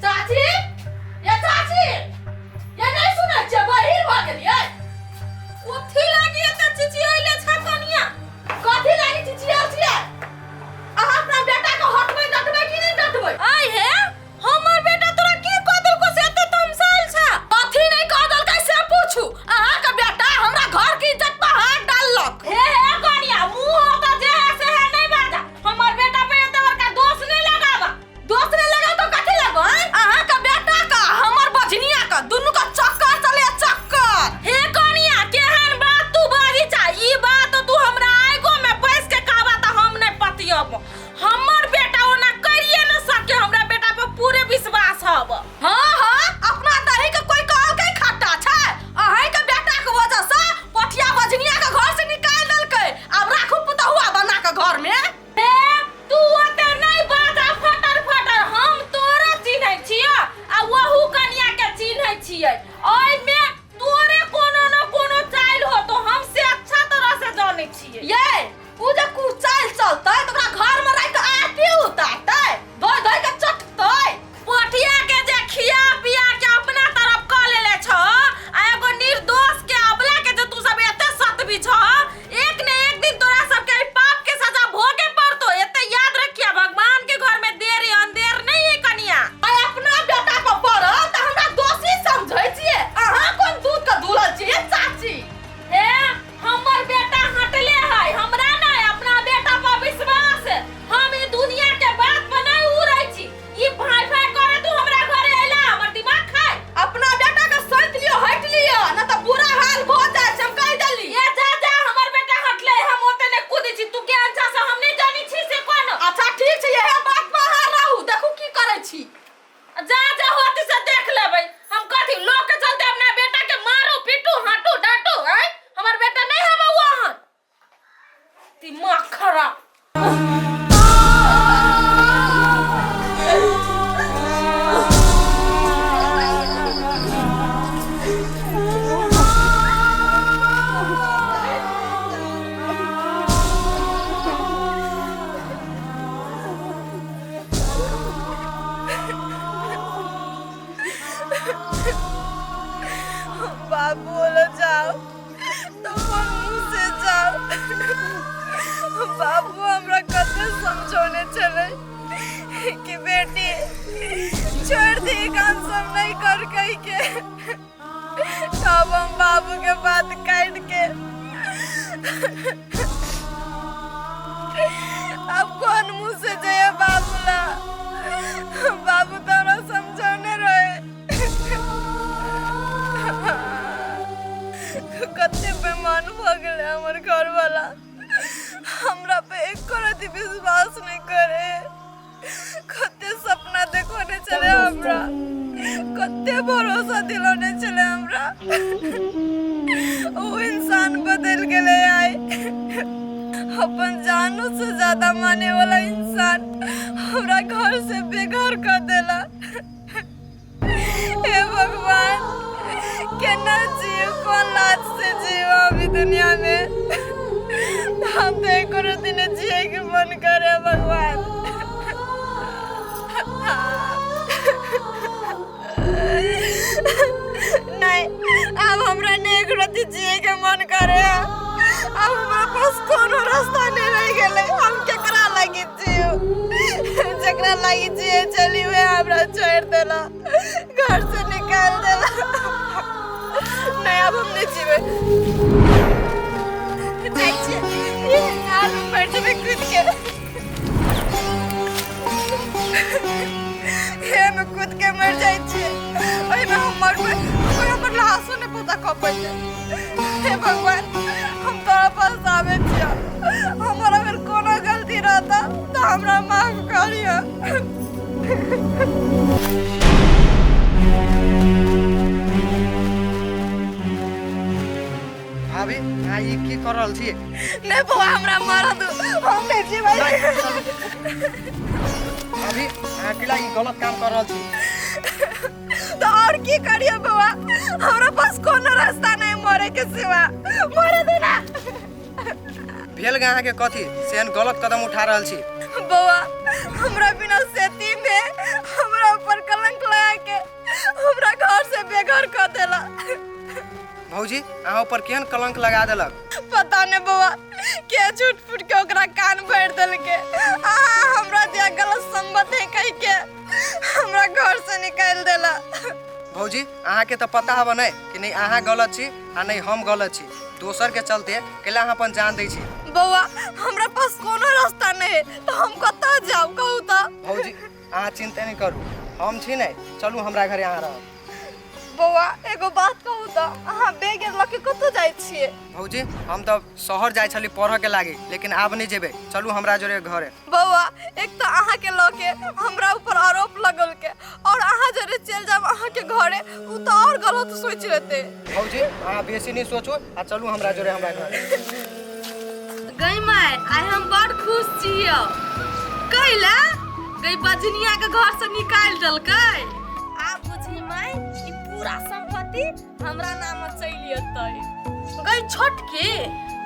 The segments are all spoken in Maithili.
चाची, ये चाची, ये नहीं सुनै छियै, बहिर भऽ गेलियै। कथी लागी एते चिचियैले छै कनिया? कथी लागी चिचियाल छियै? अहाँ अपना बेटा के हटबै डटबै कि नहि डटबै? आइ हे, हमर बेटा तोरा की कह देलको से एते तमसाइल छ? कथी नहीं कह देलकै से पूछू। अहाँ के बेटा हमरा घर के इज्जत पर हाथ डाललक। हे हे कनिया, मुंह होता जे है से है नहीं बाजा। हमर बेटा पे एते बड़का दोष नहीं लगावा। दोष नहीं लगाओ तो कथी लगो? अहाँ के बेटा का हमर बझनिया का दुनू का चक्कर चले चक्कर। हे कनिया, केहन बात तू बाजी चा? ई बात तू हमरा आगो में बैस के कहबा त हम नहीं पतियब। हमर बेटा ओना करिए न सके, हमरा बेटा पर पूरे विश्वास हब। हाँ हाँ, अपना दही के कोई कहल के खट्टा छै। अहीं के बेटा के वजह से पठिया बझनिया के घर से निकाल देलकै। आब राखू पुतहुआ बना के घर में। हे तू ओते नहीं बाजा फटर फटर, हम तोरा चिन्है छियै आ वहू कनिया के चिन्है छियै। ओइ में तोरे कोनो न कोनो चाइल होतो, हम से अच्छा तरह से जानै छियै। ये उ जे कुचाइल चलतै त ओकरा घर में राखि के आरती उतारतै, धोइ धोइ के चटतै। पोठिया के जे खिया पिया के अपना तरफ क लेले छ आ एगो निर्दोष के अबला के जे तू सब एते सतबी छ, एक ने एक दिन तोरा सब के पाप के सजा भोगे पड़तो। एते याद रखिया, भगवान के घर में देर अंधेर नहीं है कनिया। आ अपना बेटा पर पड़ल त हमरा दोषी समझै छियै। अहाँ कोन दूध के धुलल छियै चाची? हे हमर बेटा हटले है, हमरा नहीं अपना बेटा पर विश्वास है। हम ई दुनिया के बात पर नहीं उड़ै छी। ई भाई भाई करे तू हमरा घरे अइला हमर दिमाग खाए। अपना बेटा के सैत लियो, हटि लियो, न त बुरा हाल भ जाय छै, हम कहि देली। ए जा जा, हमर बेटा हटले, हम ओते नहीं कूदै छी। तू केहन छा से हम नहीं जानी छी से कोन। अच्छा ठीक छै, इहे बात पर अहाँ रहू, देखू की करै छी। जा जा होती से देख लेबै हम। कथी लोग के चलते अपना बेटा के मारू पीटू हाटू डांटू? आय हमर बेटा नहीं हम वहां दिमाग खराब। बाबू बोलो जाओ तो अपन मुँह से जाओ। बाबू हमरा कते समझौने छलै कि बेटी छोड़ दे काम सब नहीं कर कही के, तब हम बाबू के बात काट के अब कौन मुँह से जइए बाबू ला। बाबू तो हमरा समझौने रहे। कते बेमान भऽ गेलै हमर घरवाला, हमरा पे एको रति विश्वास नहीं करे। कते सपना देखौने छलै हमरा, कते भरोसा दिलौने छलै हमरा, ओ इंसान बदल गेलै। आइ अपन जानो से ज्यादा माने वाला इंसान हमरा घर से बेघर कर देला। हे भगवान, केना जियो, कोन लाज से जियो अभी दुनिया में? हम तो एको दिन जिए के मन करे भगवान। नहीं, अब हमरा नहीं एक रति जिए के मन करे। अब हमरा पास कोनो रास्ता नहीं रह गेलै। हम केकरा लागी जियो? जकरा लागी जिए चली वे हमरा छोड़ देला, घर से निकाल देला। नहीं, अब हम नहीं जीवे। जाइ छियै नाल में पड़ जेबै कूद के। हे में कूद के मर जाइ छियै, ओहिमे हम मरबै, कोई हमर लाशो नहि पता कऽ पेतै। हे भगवान, हम तोरा पास आबै छियै, हमर अगर कोनो गलती रहता तऽ हमरा माफ करिह। भाभी, अहाँ ई की कर रहल छी? नहि बौआ, हमरा मारऽ दू, हम नहि जीबै। भाभी, अहाँ किला ई गलत काम कर रहल छी? तऽ और की करियो बौआ, हमरा पास कोनो रास्ता नहीं मरे के सिवा। मरे दे ना। भेल गे अहाँके कथी से एहन गलत कदम उठा रहल छी? बौआ, हमरा बिना सेती में हमरा ऊपर कलंक लगा भौजी अहाँ ऊपर केहन कलंक लगा देलक? पता नहीं बउआ के झूठ फूट के ओकरा कान भर देलके। अहाँ हमरा दिया गलत संबंध है कह के हमरा घर से निकाल देला। भौजी अहाँके तऽ पता हबऽ नहि कि नहि अहाँ गलत छी आ नहि हम गलत छी। दोसर के चलते कैला अहाँ अपन जान दै छी? बउआ हमरा पास कोनो रास्ता नहीं है तो हम कतऽ जाउ कहू तऽ? भौजी अहाँ चिंता नहीं करू, हम छी ने, चलू हमरा घरे अहाँ रहब। बउआ एगो बात कहू तऽ, अहाँ बैग लऽ के कतऽ जाइ छियै? भौजी हम तऽ शहर जाइ छली पढ़ऽ के लागी, लेकिन आब नहीं जेबै, चलू हमरा जोरे घरे। बउआ एक तऽ अहाँ के लऽ के हमरा ऊपर आरोप लगल के और अहाँ जोरे चलि जाब अहाँ के घरे, उ तऽ और गलत सोचि लेतै। भौजी अहाँ बेसी नहीं सोचू आ चलू हमरा जोरे हमरा घरे। गई माय आइ हम बड़ खुश छियौ, कैला गई बजनिया के घर से निकालि देलकै। आब बुझी माय ई पूरा संपत्ति हमरा नाम चलि एतै। गई छोटकी,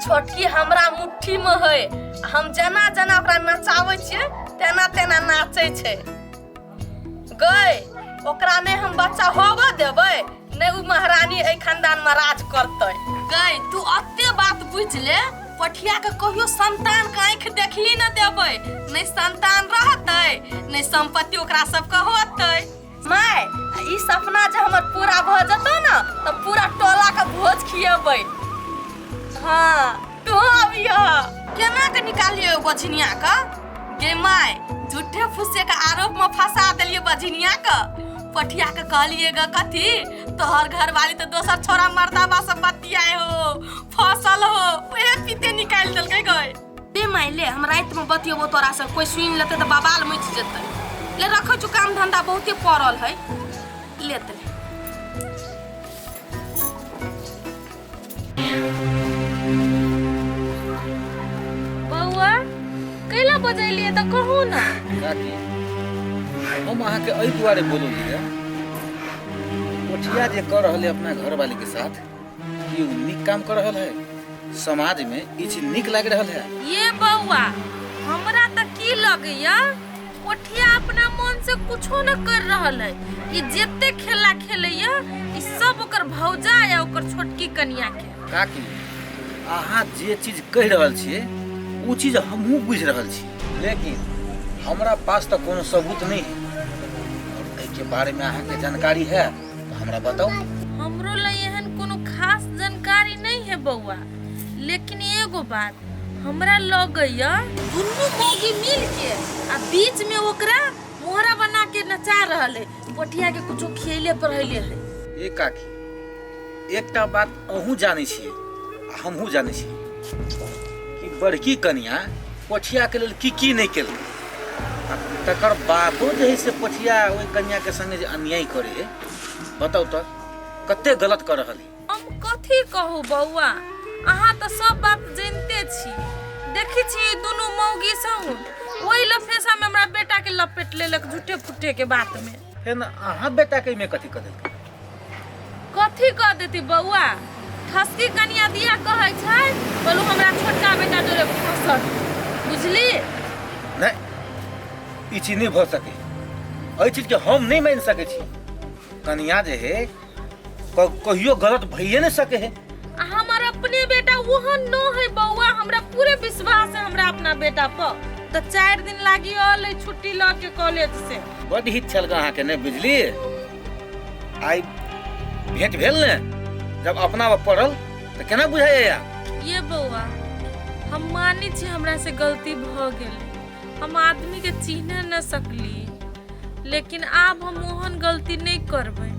छोटकी हमरा मुट्ठी में है, हम जेना जेना ओकरा नचाबै छियै तेना तेना नाचै छै। गई ओकरा नहि हम बच्चा होबऽ देबै, नहि उ महारानी एहि खानदान में राज करतै। गई तू अते बात बुझि ले, पठिया के कहियो संतान के आँखि देखही न देबै, नहि संतान रहतै नहि संपत्ति ओकरा सबके होतै। माय ई सपना जे हमर पूरा भऽ जेतौ ने तऽ पूरा टोला के भोज खिएबै। हाँ तू अबिह। केना के निकालियै बझनिया के? गे माय झूठे फूसे के आरोप में फंसा देलियै बझनिया के। पठिया के कहलिए ग कथी तोहर घर वाली तो दोसर छोरा मर्दाबा से बतियाए हो, फसल हो, उहे पीते निकालि देलकै गए। ले माय ले, हम राति में बतियेबो तोरा से, कोई सुनि लेतै तऽ बवाल मचि जेतै। ले रखै छु, काम धंधा बहुते पड़ल है, ले तऽ ले। बौआ कैला बजैलियै तऽ कहू ने। काकी हम अहाँके एहि दुआरे बोललियै, कोठिया जे कर रहल है अपना घरवाली के साथ, कि उ नीक काम कर रहल है, समाज में ई चीज नीक लागि रहल है। ये बौआ हमरा तऽ की लगैया कोठिया अपना मन से कुछो न कर रहल है। ई जते खेला खेलैया ई सब ओकर भौजा या ओकर छोटकी कनिया के। काकी अहाँ जे चीज कहि रहल छियै उ चीज हमहूँ बुझि रहल छी, लेकिन हमरा पास तऽ कोनो सबूत नहीं है और एहिके बारे में अहाँके जानकारी है तऽ हमरा बताउ। हमरो लए एहन कोनो खास जानकारी नहीं है बौआ, लेकिन एगो बात हमरा लगैया दुनू मौगी मिल के आ बीच में ओकरा मोहरा बना के नचा रहल है, पोठिया के कुछो खेले पढ़ैले है। ए काकी एकटा बात अहूँ जानै छियै आ हमहूँ जानै छियै कि बड़की कनिया पोठिया के लेल की की नहीं केलकै, आ तकर बादो जे है से पोठिया ओहि कनिया के संगे जे अन्याय करे है, बताउ तऽ कते गलत कर रहल है। हम कथी कहू बौआ, अहाँ तऽ सब बात जानते छी। देखै छी दुनू मौगी सब ओहि लफेसा में हमरा बेटा के लपेट लेलक झूठे फूटे के बात में। फेर अहाँ बेटा के में कथी कऽ देलकै? कथी कऽ देती बौआ, ठसकी कनिया दिया कहै छै बोलू हमरा छोटका बेटा जोरे फंसल, बुझली? नहीं ई चीज नहीं भऽ सके, एहि चीज के हम नहीं मानि सकै छी। कनिया जे है कहियो गलत भइए नहीं सके है। आ हमर अपने बेटा ओहन न है बौआ, हमरा पूरे विश्वास है हमरा अपना बेटा पर। तऽ 4 दिन लागी अलै छुट्टी लऽ के कॉलेज से। बड हित छल अहाँके नहि बुझलियै, आइ भेंट भेल ने जब अपना पर पड़ल तऽ केना बुझाइया? ये बौआ हम मानै छी हमरा से गलती भऽ गेलै, हम आदमी के चिन्ह न सकली, लेकिन आब हम ओहन गलती नहीं करबै।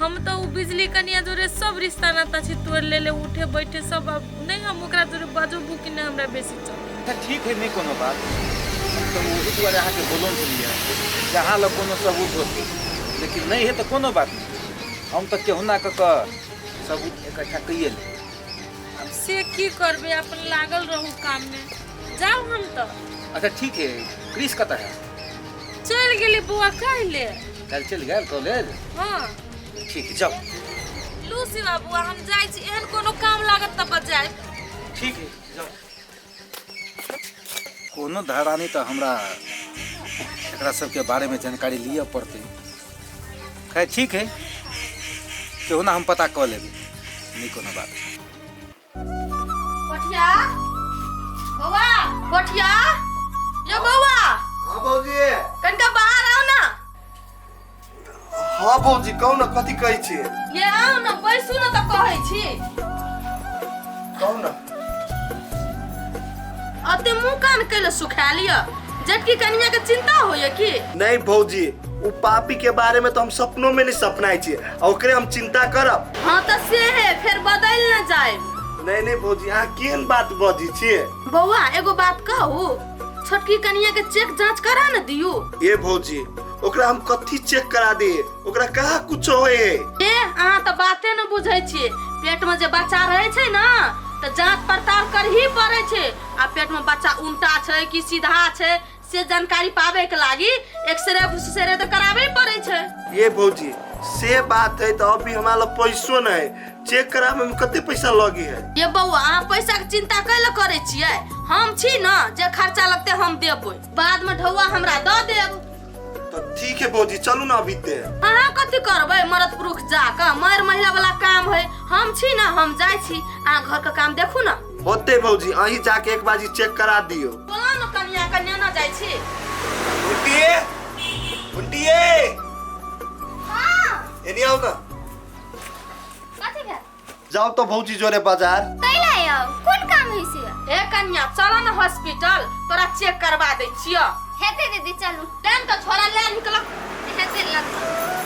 हम तो उ बिजली कनिया जोरे सब रिश्ता नाता छी तोड़ लेले, उठे बैठे सब, अब नहीं हम ओकरा जोरे बजबू कि नहीं हमरा बेसी चल। अच्छा ठीक है, नहीं कोनो बात, हम तो ओही दुआरे अहाँके बोलौन छलियै जहाँ लग कोनो सबूत होती, लेकिन नहीं है तो कोनो बात नहीं, हम तो केहुना कऽ कऽ सबूत इकट्ठा कैये लेब। अब से की करबै, अपन लागल रहू काम में, जाउ हम तो। अच्छा ठीक है, क्रिस कतऽ है? चलि गेली बौआ काल्हि। काल्हि चलि गेल कॉलेज? हाँ ठीक है जाउ। लू शिवा बौआ हम जाइ छी, एहन कोनो काम लागत तऽ बजायब। ठीक है जाउ। कोनो धरानी तऽ हमरा एकरा सबके बारेमे जानकारी लिअ पड़तै। खैर ठीक है, केहुना हम पता कऽ लेबै। नहि कोनो बात। कोठिया बौआ, कोठिया यो बौआ। हाँ भौजी। कनिका बाहर आउ ना। हाँ भौजी, कहू ना, कथी कहै छी? ये आउ ना, बैसू ना तऽ कहै छी। कहू ना। अते मुंह कान कैले सुखा लिअ, जबकि कनिया के चिंता होइए की? नहीं भौजी, उ पापी के बारे में तो हम सपनों में नहीं सपनाइ छी, आ ओकरे हम चिंता करब? हाँ तऽ से है, फेर बदलि न जाए। नहीं नहीं भौजी, अहाँ केहन बात बजै छियै? बौआ एगो बात कहू, छोटकी कनिया के चेक जांच करा न दियौ। ए भौजी, ओकरा हम कथी चेक करा दे? ओकरा कहाँ कुछ होए? ए अहाँ तऽ बाते न बुझै छियै, पेट में जे बच्चा रहै छै ना तऽ जांच पड़ताल करही पड़ै छै, आ पेट में बच्चा उल्टा छै कि सीधा छै से जानकारी पावे के लागी एक्सरे उक्सरे तऽ कराबे पड़ै छै। ए भौजी, से बात है तो अभी हमारा लग पैसो नहीं, चेक कराबे में कते पैसा लगी है? ये बौआ, अहाँ पैसा के चिंता कैले करै छियै? हम छी ना, जे खर्चा लगतै हम देबै, बाद में ढौआ हमरा दऽ देब। तो ठीक है भौजी, चलू ना अभी ते। अहाँ कथी करबै मरद पुरुष जाकऽ? मर्द महिला वाला काम है, हम छी ना, हम जाइ छी, अहाँ घर के काम देखू ना। होते भौजी, अहीं जाके एक बाजी चेक करा दियो। बोला ना कनिया के नेना जाइ छी। गुंटिए, गुंटिए। हाँ। एनी आओ ना। कथी भेल? जाओ तो भौजी जोरे बाजार। कैला आउ, कोन काम है से? ए कनिया, चल ना हॉस्पिटल, तोरा चेक करवा दै छियो। हेतै दीदी, चलू। लेन तो छोरा ले निकल। हेतै लगतै।